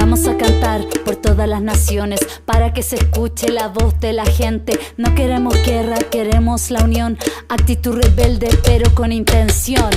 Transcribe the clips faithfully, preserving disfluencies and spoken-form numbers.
Vamos a cantar por todas las naciones para que se escuche la voz de la gente. No queremos guerra, queremos la unión. Actitud rebelde, pero con intención.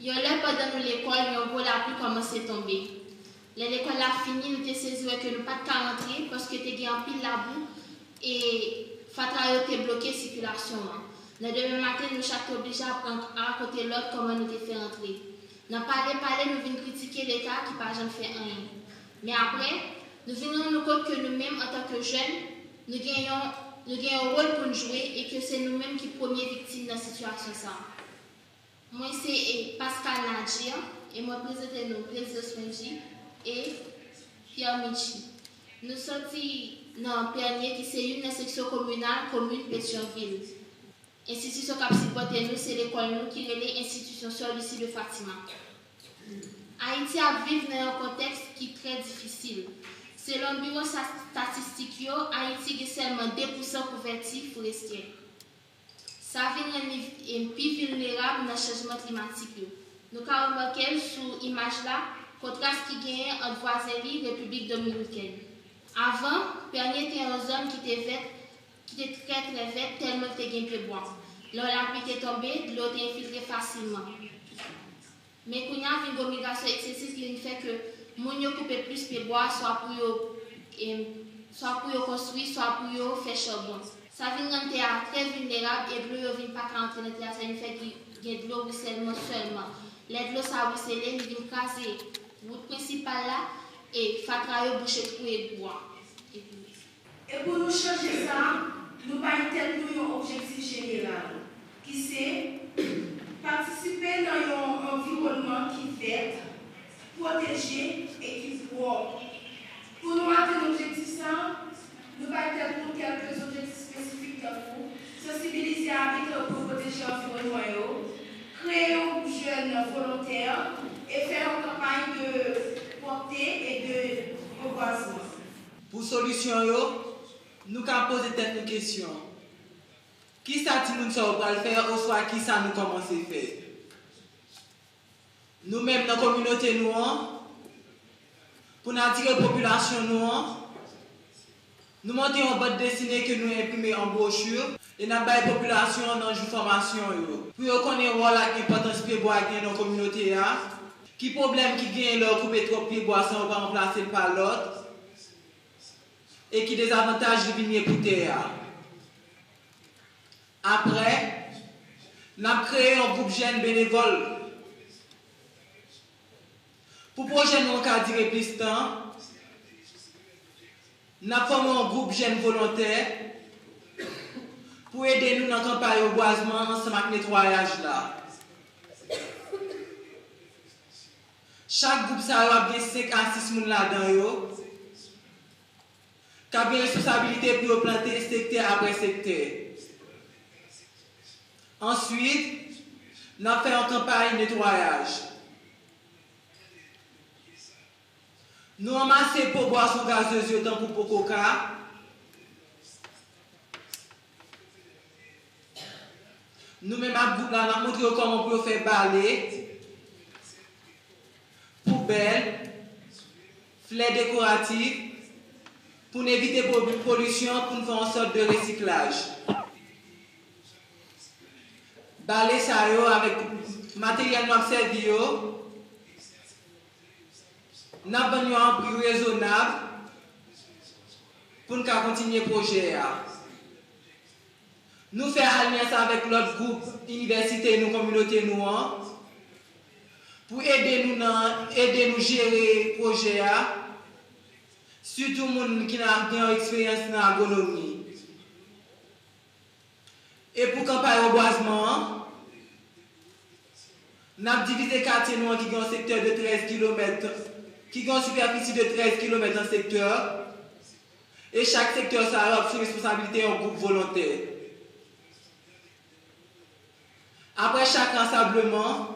Yon lè pandan nou lekòl, yon gwo lapli kòmanse tonbe. Lè lekòl la fini, nou te sezi wè ke nou pa t ka rantre paske te gen anpil labou e fatra yo te bloke sikilasyon an. Nan demen maten, nou chak te oblije aprann rakonte lòt kòman nou te fè rantre. Nan pale pale, nou vin kritike Leta ki pa janm fè anyen. Men apre, nou vin rann nou kont ke nou menm, antanke jèn, nou gen yon, nou gen yon wòl pou n jwe e ke se nou menm ki premye viktim nan sitiyasyon sa a. Mwen se, e, Pascal Nadir e mwen prezante nou Plaisir Swenji e Pierre Michi. Nou soti nan Pènye ki se youn nan seksyon kominal komin Petyonvil. Enstitisyon k ap sipòte nou se lekòl nou ki rele Enstitisyon Sè Lucie de Fatima. Ayiti ap viv nan yon kontèks ki trè difisil. Selon biwo sa-, estatistik yo, Ayiti gen sèlman de pousan kouvèti forestyè. Sa vin rann li, em, pi vilnerab nan chanjman klimatik yo. Nou ka remake l sou imaj la, kontras ki genyen ant vwazen li, Repiblik Dominikèn. Avan, Pènye te yon zòn ki te vèt, ki te trè, trè vèt, tèlman l te gen pyebwa. Lè lapli te tonbe, dlo te enfiltre fasilman. Men kounye a, vin gen yon migrasyon eksesif ki vin fè ke moun yo koupe plis pyebwa, swa pou yo, em, swa pou yo konstwi, swa pou yo fè charbon. Sa vin rann tè a trè vilnerab e dlo yo vin pa ka antre nan tè a, sa vin fè ki gen dlo wisèlman sèlman. Lè dlo sa wisele, li vin kraze wout prensipal la e fatra yo bouche twou egou a. E pou nou chanje sa, nou bay tèt nou yon objektif jeneral, ki se patisipe nan yon anviwònman ki vèt, pwoteje e ki pwòp. Pou nou atenn objektif sa, nou bay tèt nou kèlke objektif espesifik tankou sansibilize abitan yo pou pwoteje anviwònman yo, kreye yon gwoup jèn volontè e fè yon kanpay de pwòpte e de rebwazman. Pou solisyon yo, nou ka poze tèt nou kesyon, kisa timoun sa yo pral fè oswa kisa nou kòmanse fè? Nou menm nan kominote nou an, pou n atire popilasyon nou an, nou monte yon band desine ke nou enprime an bwochi e n ap bay popilasyon an nan jou fòmasyon yo, pou yo konnen wòl ak enpòtans pyebwa genyen nan kominote a, ki pwoblèm ki genyen lè yo koupe twòp pyebwa san yo pa ranplase l pa lòt, e ki dezavantaj li vin ye pou tè a. Apre, n ap kreye yon gwoup jèn benevòl. Pou pwojè nou an ka dire plis tan, n ap fòme yon gwoup jèn volontè pou ede nou nan kanpay rebwazman ansanm ak netwayaj la. Chak gwoup sa yo ap gen senk a sis moun ladan yo k ap gen responsabilite pou yo plante sektè apre sektè. Answit, n ap fè yon kanpay netwayaj. Nou ranmase po bwason gazez yo tankou po koka. Nou menm ak gwoup la, n ap montre yo kòman pou yo fè bale, poubèl, flè dekoratif, pou n evite po-, polisyon, pou n fè yon sòt de resiklaj. Bale sa yo, avèk materyèl nou ap sèvi yo, n ap vann yo a yon pri rezonab pou n ka kontinye pwojè a. Nou fè alyans avèk lòt gwoup inivèsite nou, kominote nou an, pou ede nou nan, ede nou jere pwojè a, sitou moun ki nan, gen yon eksperyans nan agwonomi. E pou kanpay rebwazman an, n ap divize katye nou an ki gen yon sektè de trèz kilomèt, ki gen yon sipèfisi de trèz kilomèt an sektè, E chak sektè sa yo ap sou responsablite yon gwoup volontè. Apre chak ransableman,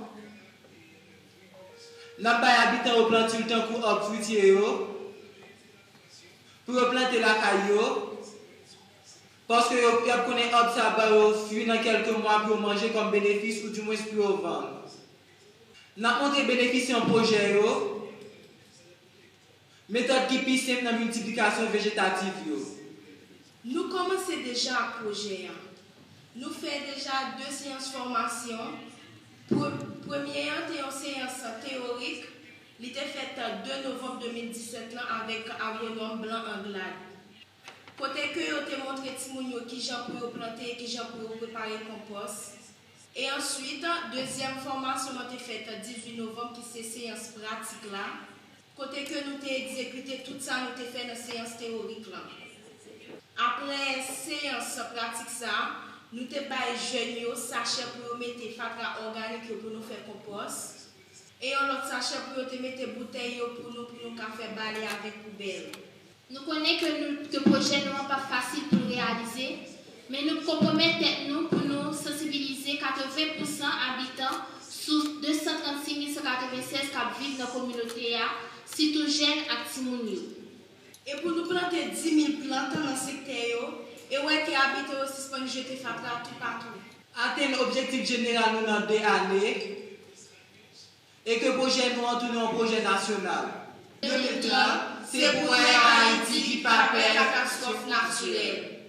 n ap bay abitan yo plantil tankou ob fritye yo, pou yo plante lakay yo, paske yo, y ap konnen ob sa ba yo fwi nan kèlke mwa pou yo manje kòm benefis oudimwens pou yo vann. N ap montre benefis yon pwojè yo, metòd ki pi senp nan miltiplikasyon vejetatif yo. Nou kòmanse deja ak pwojè an. Nou fè deja de seyans fòmasyon. Pre- Premye an te yon seyans teyorik, li te fèt de novanm de mil disèt lan avèk agwonòm Blanc Anglade. Kote ke yo te montre timoun yo kijan pou yo plante e kijan pou yo prepare konpòs. E answit, dezyèm fòmasyon an te fèt dizuit novanm ki se seyans pratik la, kote ke nou te egzekite tout sa nou te fè nan seyans teyorik lan. Apre seyans pratik sa, nou te bay jèn yo sachè pou yo mete fatra òganik yo pou nou fè konpòs, e yon lòt sachè pou yo te mete boutèy yo pou nou, pou nou ka fè bale avèk poubèl. Nou konnen ke nou, ke pwojè nou an p ap fasil pou l reyalize, men nou pwomèt tèt nou pou nou sansibilize katreven pousan abitan sou de san trannsis mil san katreven sèz k ap viv nan kominote a, sitou jèn ak timoun yo. E pou nou plante dis mil plant nan sektè yo, e wè ke abitan yo sispann jete fatra toupatou. Atenn objektif jeneral nou nan de ane, e ke pwojè nou an tounen yon pwojè nasyonal. De mil trant, se pou yon Ayiti ki pa pè katastwòf natirèl.